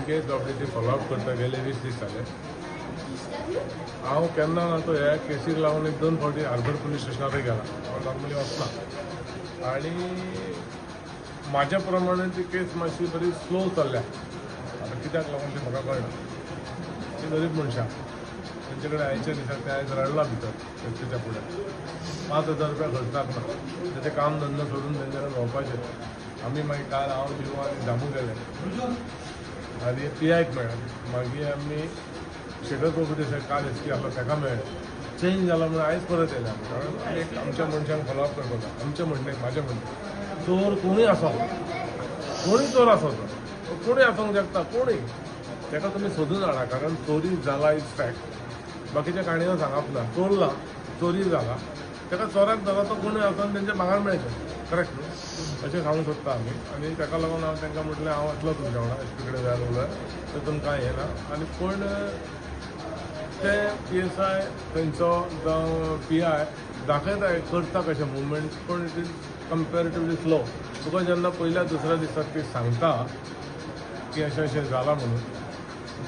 केस बाबतीत ती फॉलोअप करता गेले 20 दीस जाले. हांव केन्ना ना तो ह्या केसीक लागून एक 2 फावटी हार्बर पुलीस स्टेशनारय गेला. हांव नॉर्मली वचना आनी म्हाज्या प्रमाणे ती केस मातशी बरी स्लो चल्ल्या. आतां कित्याक लागून ती म्हाका कळना. ती गरीब मनशां, तेंचे कडेन आयच्या दिसा ते आयज रडला भितर एसपीच्या फुडें. 5,000 रुपया खर्चाक ना, तेचें काम धंदो सोडून तेंच्यानी भोंवपाचें. आमी मागीर काल हांव लिवो आनी दामू गेले आनी पी आयक मेळ्ळें. मागीर आमी शेखर प्रभुदेसाय काल एस पी आसलो ताका मेळ्ळें. चेंज जाला म्हणून आयज परत येयले आमी, कारण एक आमच्या मनशांक फॉलोअप करपाक जाय. आमचें म्हणणें, म्हाजें म्हणणें, चोर कोणूय आसो, कोणूय चोर आसो, तो कोणूय आसूंक शकता, कोणूय, ताका तुमी सोदून हाडा. कारण चोरी जाला is fact, बाकीच्या काणयो सांगप ना. चोरला, चोरी जाला, ताका चोराक धरा, तो कोणूय आसून तेंचे भांगर मेळचें, करेक्ट न्हू? अशें सांगूंक सोदता आमी. आनी ताका लागून हांव तांकां म्हटलें हांव वतलो तुमच्या वांगडा, एस पी कडेन जाय उलय, तितून कांय हें ना. आनी पूण ते पी एस I थंयचो जावं पी I दाखयता, करता कशें मुवमेंट, पूण it is comparatively slow. तुका जेन्ना पयल्या दुसऱ्या दिसा ती सांगता की अशें अशें जालां म्हणून,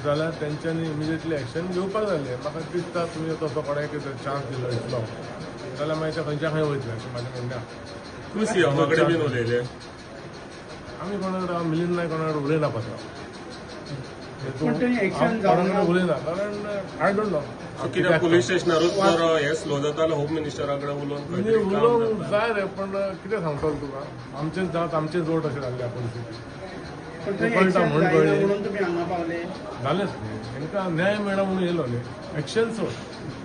जाल्यार तेंच्यांनी इमिजिएटली एक्शन घेवपाक जाय. म्हाका दिसता तुमी तसो कोणाक चान्स दिलो इतलो जाल्यार मागीर ते खंयच्या खंय वयतले अशें म्हाजें म्हणणें आसा. तुमी सीएमा कडेन बीन उलयले? आमी कोणा कडेन, मिलिंद नायक कोणा कडेन उलयना पात्र. पूण थंय action कोणा जावना. कडेन उलयना, कारण I don't know. सो कित्याक पुलीस स्टेशनारूच जर हें स्लो जाता जाल्यार होम मिनिस्टरा कडेन उलोवन खंय तरी काम उलोवंक जाता. जाय रे, पण कितें सांगतलो तुका, आमचेच जात आमचेच वोट अशें जाल्ल्या परिस्थिती. पण थंय कळटा एक्शन म्हूण जायना कळ्ळें. म्हणून तुमी हांगा पावले. जालेंच न्ही, तांकां न्याय मेळना म्हणून येयलो न्ही. एक्शन सोड,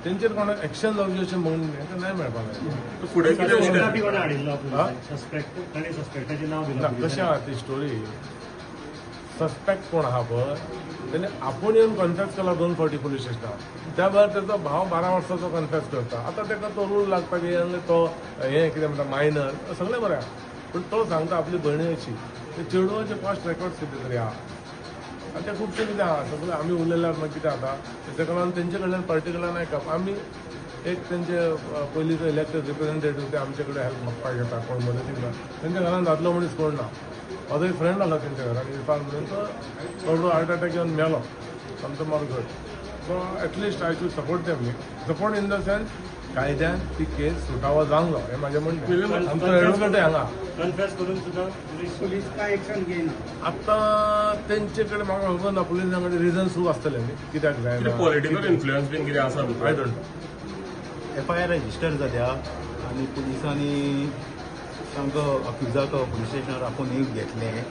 तेंचेर कोणाक एक्शन जावचें अशें म्हणून तांकां न्याय मेळपाक जाय. फुडें कितें स्टेप? बी कोणें हाडिल्लो? हा? सस्पेक्ट, ताणें सस्पेक्टाचें नांव ना, दिलां. कशें आहा ती स्टोरी, सस्पेक्ट कोण आहा पळय तेणे आपूण येवन कन्फेस केला 2 फावटी पुलीस स्टेशनार. त्या भायर तेजो भाव 12 वर्साचो कन्फेस करता. आतां ताका तो रूल लागता की आनी तो हें कितें म्हणटा मायनर, सगळें बरें आहा, पूण तो सांगता आपली भयणी अशी, ते चेडवाचे पास्ट रेकॉर्ड्स कितें तरी आहा आनी ते खुबशें कितें आहा. सगळें आमी उलयल्यार मागीर कितें जाता, तेका लागून तेंचे कडल्यान पर्टिक्युलर आयकप. आमी एक तेंचे पयलींचो इलेक्टेड रिप्रेझेंटेटीव, ते आमचे कडेन हेल्प मागपाक येता, कोण मदतीक ना. तेंच्या घरान दादलो मनीस कोण ना. म्हजो एक फ्रेंड आसलो तेंच्या घरान, इरफान म्हणून, तो थोडो हार्ट अटॅक येवन मेलो सामको मरगट. So at least I should support them न्ही, सपोर्ट इन the sense कायद्यान ती केस सुटावो जावंक जाय हें म्हाजें म्हणणें. आमचो एडवोकेटय हांगा. कन्फेस करून सुद्दां पुलीस पुलीस काय एक्शन घेयना. आतां तेंचे कडेन म्हाका खबर ना, पुलिसां कडेन रिजन खूब आसतले न्ही कित्याक कितें जायना. पॉलिटिकल इन्फ्लुयन्स बीन कितें आसा भितर? I don't know. FIR register जाल्या आनी पुलिसांनी तांकां अक्युजाक पुलीस स्टेशनार आपोवन एक घेतलें.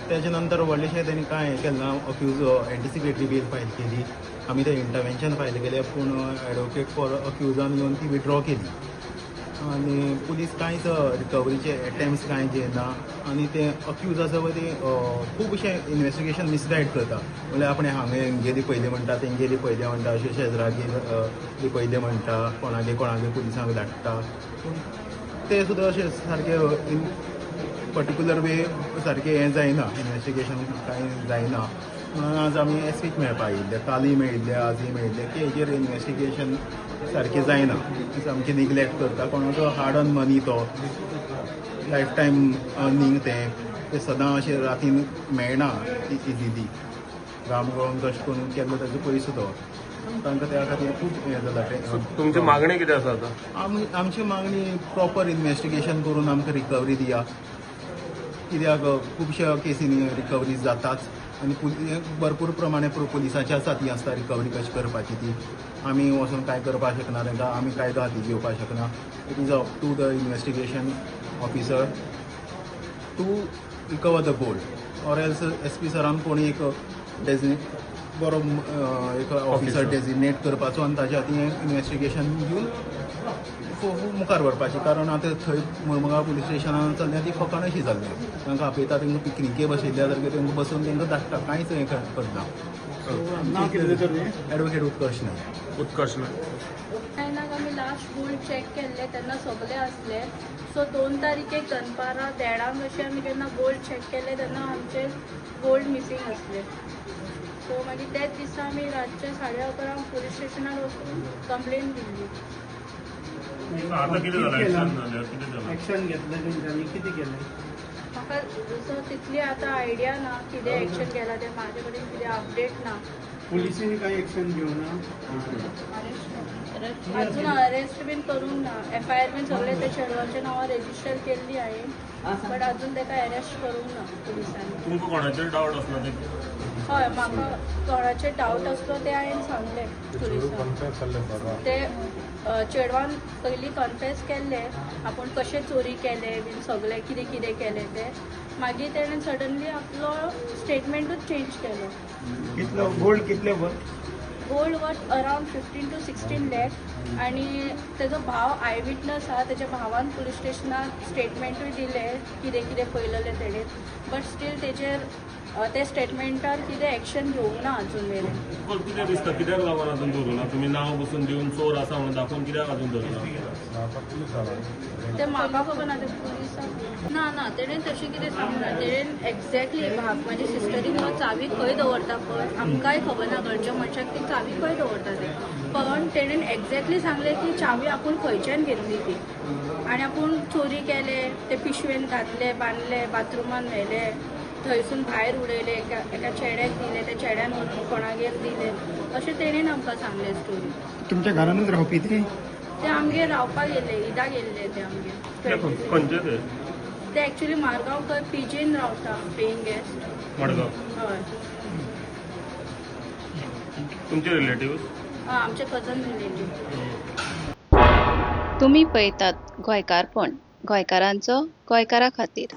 तेच्या नंतर व्हडलेशें तेणी कांय हें केलें ना. अक्यूज एंटिसिपेटरी बेल फायल केली, आमी ते इंटरवेन्शन फायल केलें, पूण एडवोकेट फॉर अक्युजान येवन ती विड्रॉ केली आनी पुलीस कांयच रिकवरीचे एटेम्प्ट्स कांय घेयना. आनी ते अक्यूज आसा पळय, ते खुबशें इन्वेस्टिगेशन मिसगायड करता. म्हणल्यार आपणें हांगा हेंगेली पयलें म्हणटा, तेंगेली पयलें म्हणटा, अशें शेजरागेर पयलें म्हणटा, कोणागे कोणागे पुलिसांक धाडटा, पूण ते सुद्दां अशें सारकें इन पर्टिक्युलर वे सारकें हें जायना, इन्वेस्टिगेशन कांय जायना. म्हणून आज आमी एस पीक मेळपा आयिल्ले, कालूय मेळिल्ले, आजूय मेळिल्ले, की हेजेर इन्वेस्टिगेशन सारकें जायना, सामकें निग्लेक्ट करता. कोणाचो हार्ड अर्न मनी, तो लायफ टायम अर्नींग, तें तें सदां अशें रातीन मेळना इजिली. घाम गळोवन कश्ट करून केल्लो ताजो पयसो तो, तांकां त्या खातीर खूब हें जाला. सो तुमची मागणी कितें आसा आतां? आमी आमची मागणी, प्रॉपर इन्वेस्टिगेशन करून आमकां रिकवरी दिया. कित्याक खुबश्या केसींनी रिकवरी जाताच आनी भरपूर प्रमाणे पुलिसाच्या आसा ती आसता रिकवरी कशी करपाची ती. आमी वचून कांय करपाक शकना तांकां, आमी कायदो हाती घेवपाक शकना. It is up to the investigation officer to recover the gold, or else SP सरान कोणी एक बरो एक ऑफिसर डेजिग्नेट करपाचो आनी ताच्या हातीन इन्वेस्टिगेशन घेवन मुखार व्हरपाची. कारण आतां थंय मुरमुगांव पुलीस स्टेशनान चल्ल्या ती फकाणां अशी जाल्ली. तांकां आपयता, तांकां पिकनिके बसयल्ल्या सारकें तांकां बसोवन तांकां धाडटा, कांयच हें करना. नांव कितें तर तुजें? एडवोकेट उत्कर्श नायक. उत्कर्श नायक. 9आक आमी लास्ट गोल्ड चॅक केल्ले तेन्ना सगळे आसले. सो 2 तारखेक दनपारां 1:30 अशें आमी जेन्ना गोल्ड चॅक केले तेन्ना आमचे गोल्ड मिसींग आसले. सो मागीर तेच दिसा आमी रातचे 11:30 पुलीस स्टेशनार वचून कंप्लेन दिल्ली. आता कितें जालें? एक्शन जालें, कितें जालें? एक्शन घेतलें तेंच्यांनी, कितें केलें? म्हाका सो तितली आतां आयडिया ना कितें एक्शन केलां तें, म्हाजे कडेन कितें अपडेट ना. पुलिसांनी काय एक्शन घेवना? अजून अरेस्ट बीन करूंक ना. एफआयआर बीन सगळे ते चेडवाच्या नांवार रेजिस्टर केल्ली हांवें, बट अजून ताका अरेस्ट करूंक ना पुलिसांनी. तुमकां कोणाचेर डावट आसलो ते? हय, म्हाका कोणाचेर डावट आसलो ते हांवें सांगलें चेडूं पुलिसांक. कन्फेस जाल्लें बाबा. ते चेडवान पयलीं कन्फेस केल्लें आपूण कशें चोरी केलें बीन सगळें कितें कितें केलें तें. मागीर तेणें सडनली आपलो स्टेटमेंटूच चेंज केलो. कितलो गोल्ड, कितले worth? Gold worth around 15 to 16 lakh. आणि तेजो भाव I witness आहा. तेच्या भावान पुलीस स्टेशनार स्टेटमेंटूय दिलें कितें कितें पळयलेलें तेणें, बट स्टील तेजेर ते स्टेटमेंटार कितें एक्शन घेवंक ना अजून मेरेन. तुमकां कितें दिसता, कित्याक लागून अजून धरूं ना? तुमी नांव बसून दिवन चोर आसा म्हणून दाखोवन कित्याक अजून धरूं ना? आतां पुलीस जाला. ते म्हाका खबर ना, ते पुलिसांक. ना ना, तेणें तशें कितें सांगना. तेणें एक्झॅक्टली म्हाजी सिस्टरीन चावी खंय दवरता पळय आमकांय खबर ना, घरच्या मनशाक ती चावी खंय दवरता ते. पण तेणें एक्झॅक्टली सांगलें की चावी आपूण खंयच्यान घेतली ती आनी आपूण चोरी केले ते पिशवेन घातले, बांदले, बाथरुमान व्हेले, थंयसून भायर उडयले, एका एका चेड्याक दिले, त्या चेड्यान व्हरून कोणागेर दिले, अशें तेणेन आमकां सांगलें स्टोरी. तुमच्या घरानूच रावपी ते? ते आमगेर रावपाक गेल्ले, ईदाक येल्ले ते आमगेर. खंयचे ते? ते एक्चुली मारगांव खंय पीजीन रावता, पेईंग गेस्ट. मडगांव? हय. तुमचे रिलेटिव्ह? हय, आमचे कजन रिलेटीव. तुमी पळयतात गोंयकारपण, गोंयकारांचो गोंयकारा खातीर.